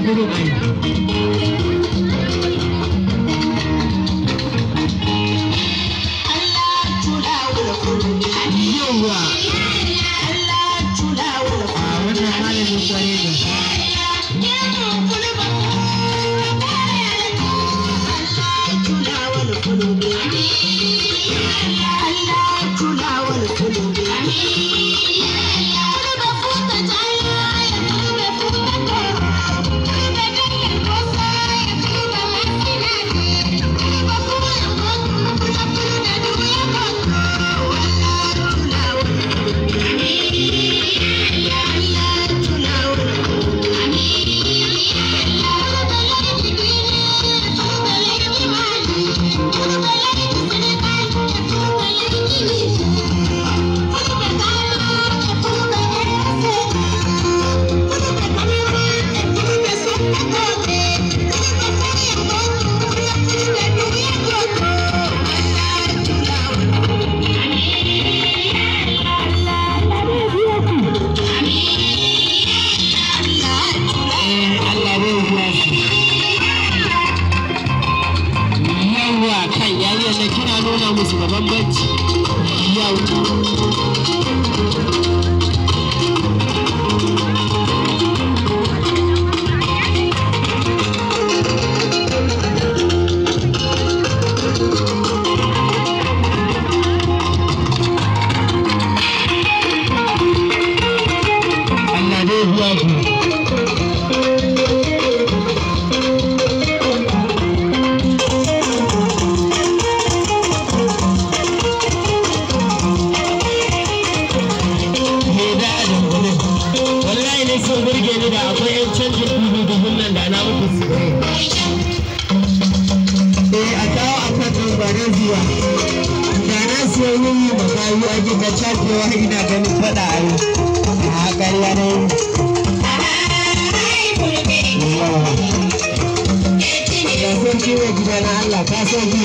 Kudin ai. Yawwa. A wannan malamin kware ne. Allah bai biya su. Yawwa, kai yayin da kina nuna musu da bambanci. Yau. Allah zai biya ku. Me da adam wani. Wallahi ne sun burge ni da akwai 'yan canjin dubu dubun nan da na muku su. Eh, a kawo akwatin ba na zuwa. Da na siya wuri makayu ake ta cafewa ina ganin faɗa a yi. A ƙarya na yi. Yawa. Da sun kiwo gida na Allah ka so bi.